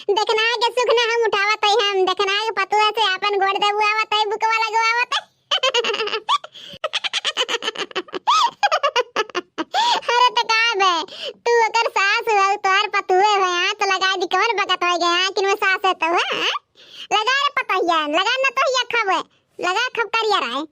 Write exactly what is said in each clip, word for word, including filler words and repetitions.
देखना है कि सुख ना हम उठावत है, हम देखना है कि पतुआ से आपन गोड़ दबुआवत है, बुकवा लगवावत है। अरे त का बे, तू ओकर सास हो, तोहर पतुए हो, हाथ लगा दी, कौन बकत हो गया, हाँ, कि मैं सास है तो, हाँ? लगा रे पतोहिया, लगा नतोहिया खबे, लगा खब करिया रहे,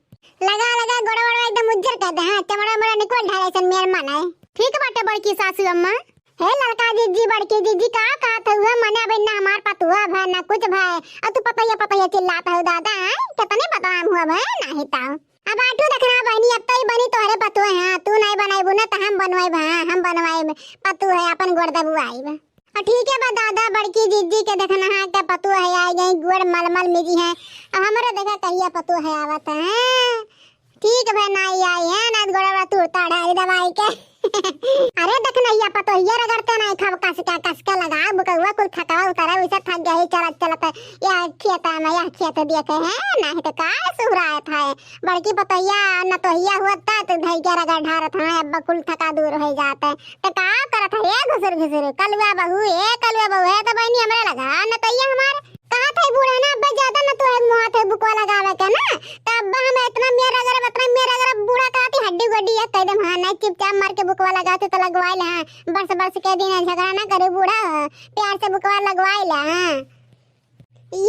लगा, लगा, गोड़ा वोड़ा एकदम उज्जर कर दे, हाँ, चमड़ा मड़ा निकल ढाले सन मेर मन है। ठीक बाटे बड़की सासू अम्मा। हे ललका जिज्जी, बड़की जिज्जी, का कहत हुआ? मने अबे ना हमार पतुआ भय, ना कुछ भय, और तू पतोहिया, पतोहिया चिल्लात हो दादा, हैं? कितने बदनाम हुआ भय, नाही ताऊ। अब आटू देखना बहनी, अब तो ही बनी तोहरे पतुआ, हाँ, तू नहीं बनाइबू ना, तो हम बनवाइब, हाँ, हम बनवाइब, पतुआ है, अपन गोड़ दबुआइब। और ठीक है बा दादा, बड़की जिज्जी के देखना है, के पतुआ है, आई गई, गोड़ मलमल मिजी है। अब हमरे देखा कहिया पतुआ है आवत है। ठीक बे, नाई आई है, ना गोड़वा तू ताड़ा दवाई के। अरे देखनहिया पतोहिया रगड़ते नाई खब, कस के, कस के लगा, बुकवा कुल थकवा उतरा, वैसे थक गई चलत चलत। या खेत में, या खेत देखे हैं, नहीं तो का सुहराए था। बड़की पतोहिया नतोहिया हुआ था, तो धई के रगड़ ढारत हैं, अब कुल थका दूर हो जाते। तो का करत है ये घुसुर घुसुर, कलुआ बहू, ए कलुआ बहू, है तो बहनी हमरे लगा, नतोहिया हमार। कहा था बूढ़ा ना, अब ज्यादा ना तो है मुहा थे बुकवा लगावे के ना, तो अब हम इतना मेर अगर, इतना मेर अगर बूढ़ा कहती हड्डी गोड्डी एक कह दे, हाँ, नहीं चुपचाप मर के बुकवा लगाते तो लगवाए ले, हाँ, बरस बरस के दिन झगड़ा ना करे बूढ़ा, प्यार से बुकवा लगवाए ले, हाँ।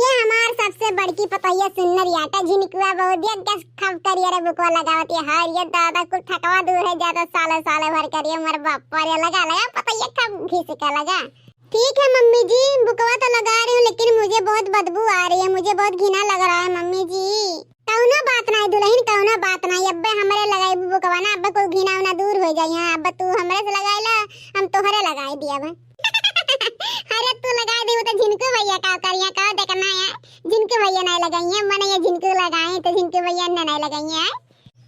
ये हमार सबसे बड़की पतोहिया सुन्नर याटा झिनकुआ बहुत दिया गस खब करिए रे बुकवा लगावत ये, हाँ, ये दादा कुल थकवा दूर है ज्यादा साले साले भर करिए मर बाप पर ये लगा लगा पतोहिया खब घिस के लगा। ठीक है मम्मी जी, बुकवा तो लगा रही हूँ, लेकिन मुझे बहुत बदबू आ रही है, मुझे बहुत घिना लग रहा है मम्मी जी। कौनो बात नहीं दुल्हन, कौनो बात नहीं, अब्बे हमरे लगाई बुकवा ना, अब्बे कुल घिना उना दूर हो जाई। हाँ, अब्बे तू हमरे से लगाई ला, हम तोहरे लगाई दिया बा। अरे तू लगाई दी तो झिनकू भैया का करिया, का देखना है, झिनकू भैया नहीं लगाई है, मैंने ये झिनकू लगाए तो झिनकू भैया ने नहीं लगाई है।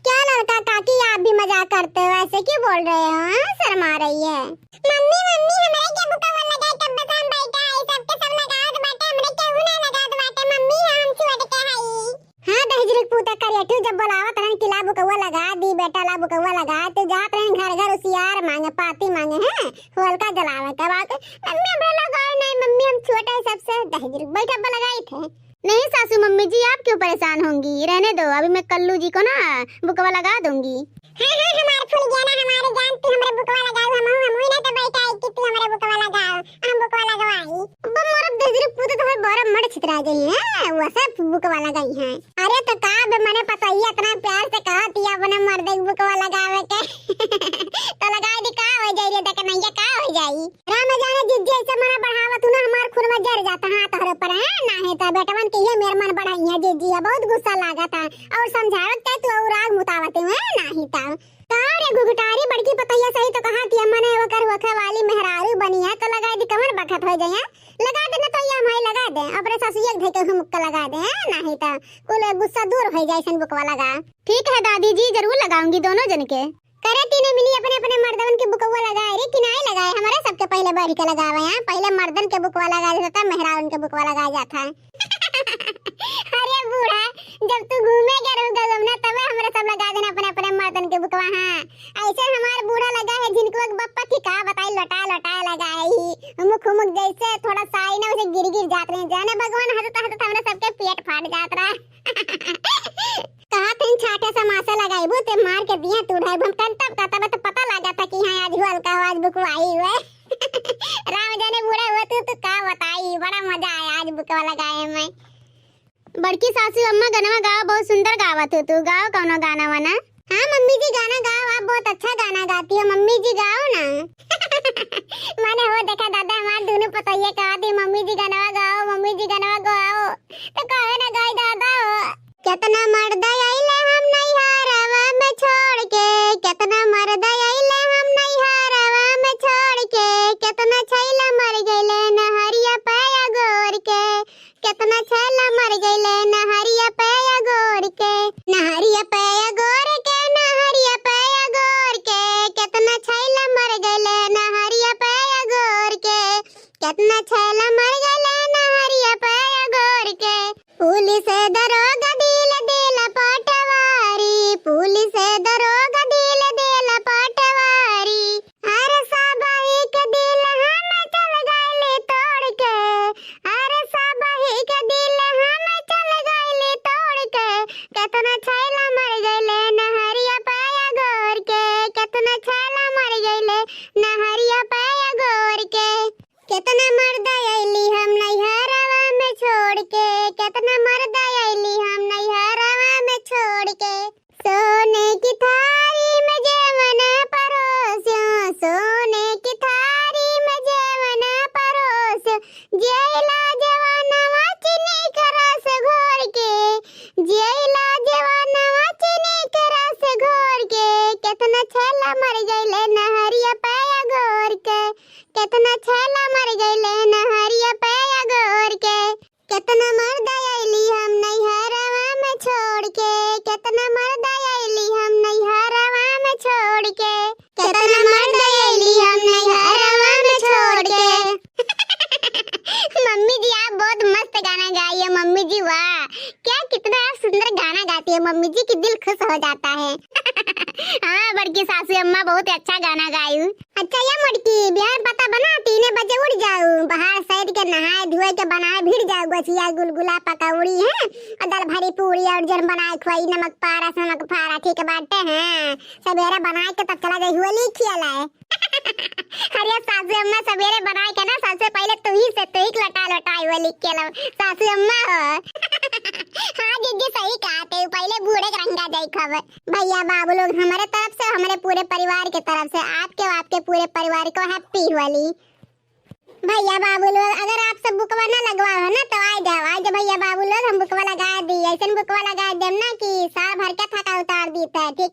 क्या ललका काकी, आप भी मजाक करते हो, ऐसे क्यों बोल रहे हो? हाँ, शर्मा रही है। मम्मी, मम्मी, हमरे के बुकवा लगाए, कब से हम बैठा है, सबके सब लगावत बाटे, हमरे केहू ना लगावत बाटे, मम्मी, हम छोट के हई। हाँ, दहिजरी के पूता करिया, तू जब बोलावत रहन कि ला बुकवा लगा दी, बेटा ला बुकवा लगा, तू जात रहन घर घर उसियार मांगे, पाती मांगे, हैं? होलका जलावे के बाद, मम्मी, हमरा लगाए नहीं, मम्मी, हम छोटे सबसे, दहिजरी बैठा, अब लगाई थे। नहीं सासू मम्मी जी, आप क्यों परेशान होंगी, रहने दो, अभी मैं कल्लू जी को ना बुकवा लगा दूंगी। हाँ, हाँ, हमार फूल गया ना, हमारे जान, तू हमरे बुकवा लगाओ, हम, हम ना तो बैठा है कि तू हमरे बुकवा लगाओ, हम बुकवा लगवाई। अब मोर दहिजरी पूत तो हर बड़ा मड़ छितरा गई है, वो सब बुकवा लगाई है। अरे तो का बे, मने पतोहिया इतना प्यार से कहत ही अपने मर्दे के बुकवा लगावे के। तो लगाई दी, का हो जाई रे, देखनहिया का हो जाई। राम जाने जिज्जी ऐसे मना बढ़ावत हूँ ना, हमार खून में जर जाता हाथ तोहरे ऊपर है, नाही तो बेटवन के ये मेर मन बढ़ाई है जिज्जी, है बहुत गुस्सा लागत है। और समझावत के तू और आग मुतावत है, नाही तो। का रे घुघटारी, बड़की पतोहिया सही तो कहा कि मने ओकर होखे वाली मेहरारू बनी है, तो लगा दी कमर बखत हो जाए, लगा दे ना तो ये हमारी लगा दे, अपने सासुया के धइके हुमुक के लगा दे, हैं? नाही तो कुल गुस्सा दूर हो जाए, ऐसन बुकवा लगा। ठीक है दादी जी, जरूर लगाऊंगी दोनों जन के। करे तीनों मिली अपने अपने मर्दन के बुकवा लगाए रे, कि नाई लगाए, हमारे सबके पहले बढ़ के लगावे हैं, पहले मर्दन के बुकवा लगाए जाता, मेहरारून के बुकवा लगाए जाता है। अरे बूढ़ा, जब तू घूमे के रहू गगम ना, तबे हमरे सब लगा देना अपने अपने मर्दन के बुकवा। हाँ, ऐसे हमार बूढ़ा लगा है झिनकुआ के बप्पा थी का बताई, लोटा लोटा लगा है ही, हुमुक हुमुक जैसे थोड़ा सा आई ना, वैसे गिर गिर जात रहे, जाने भगवान हंसत हंसत हमरे सबके पेट फाट जात रहा। कहा थे छाटे समासे लगाइबू ते मार के दिया तू ढाई, हम कन तब का तब तो पता लगा था कि हाँ आज हुआ हल्का आवाज बुकवाई हुए। राम जाने बूढ़ा हुआ तू, तू का बताई, बड़ा मजा आया आज बुकवा लगाए में। बड़की सासू अम्मा गनवा गाओ, बहुत सुंदर गावत हो तू, गाओ कौनो गाना वाना। हाँ मम्मी जी गाना गाओ, आप बहुत अच्छा गाना गाती हो मम्मी जी, गाओ ना। माने हो देखा दादा हमार दोनों पतोहिए कहा थी मम्मी जी गनवा गाओ, मम्मी जी गनवा गाओ, तो कहे ना गाई दादा हो। केतना मर्द आइले हम नैहरवा में छोड़ के, केतना मर्द आइले हम नैहरवा में छोड़ के, केतना छैला मर गइले नहरिया पे अगोर के, केतना छैला मर गइले नहरिया पे अगोर के, नहरिया पे अगोर के, नहरिया पे अगोर के, केतना छैला मर गइले नहरिया पे अगोर के, केतना छैला मर गइले नहरिया पे अगोर के। पुलिस दरोगा दिल दिल पटवारी, पुलिस दरोगा दिल दिल पटवारी। अरे सब एक दिल हम चल गइले तोड़ के, नहरिया पे अगोर के। केतना मर्द अइली हम नैहरवा में छोड़ के, केतना मर्द अइली हम नैहरवा में छोड़ के। सोने की थारी में जेवन परोस्यो, सोने की थारी में जेवन परोस्यो, जियला जवानवा चीनी के रस घोर के, जियला जवानवा चीनी के रस घोर के। केतना छैला मर गइले नहरिया पे अगोर के, केतना छैला मर गइले नहरिया पे अगोर के। केतना मर्द अइली हम नैहरवा में छोड़ के, केतना मर्द अइली हम नैहरवा में छोड़ के, केतना मर्द अइली हम नैहरवा में छोड़ के। मम्मी जी, आप बहुत मस्त गाना गाई है मम्मी जी, वाह, क्या कितना आप सुंदर गाना गाती है मम्मी जी, कि दिल खुश हो जाता है। हाँ बड़की सासू अम्मा, बहुत अच्छा गाना गाई। अच्छा या मोटकी, बिहान पता बना, तीने बजे उठ जाऊ, बाहर सैर के नहाए धोए के बनाए भिड़ जाऊ, गोछिया गुलगुला पकौड़ी है और दाल भरी पूरी और जन बनाए खुआई, नमक पारा नमक फारा, ठीक बाटे हैं। सबेरे बनाए के तब चला जाई होली खेलाए। अरे सासू अम्मा, सबेरे बनाए के ना सबसे पहले तुही से तुही के लटा लटाई होली खेलब सासू अम्मा हो। हाँ जीजी सही कहा थे, पहले बूढ़े के रंगा जाई खबर। भैया बाबू लोग, हमारे तरफ से, हमारे पूरे परिवार के तरफ से, आपके, आपके पूरे परिवार को हैप्पी होली। भैया बाबू लोग, अगर आप सब बुकवा ना लगवा हो ना, तो आ जाओ, आ जाओ भैया बाबू लोग, हम बुकवा लगा दी, ऐसन बुकवा लगा देम ना कि साल भर के थका उतार दीता है, ठीक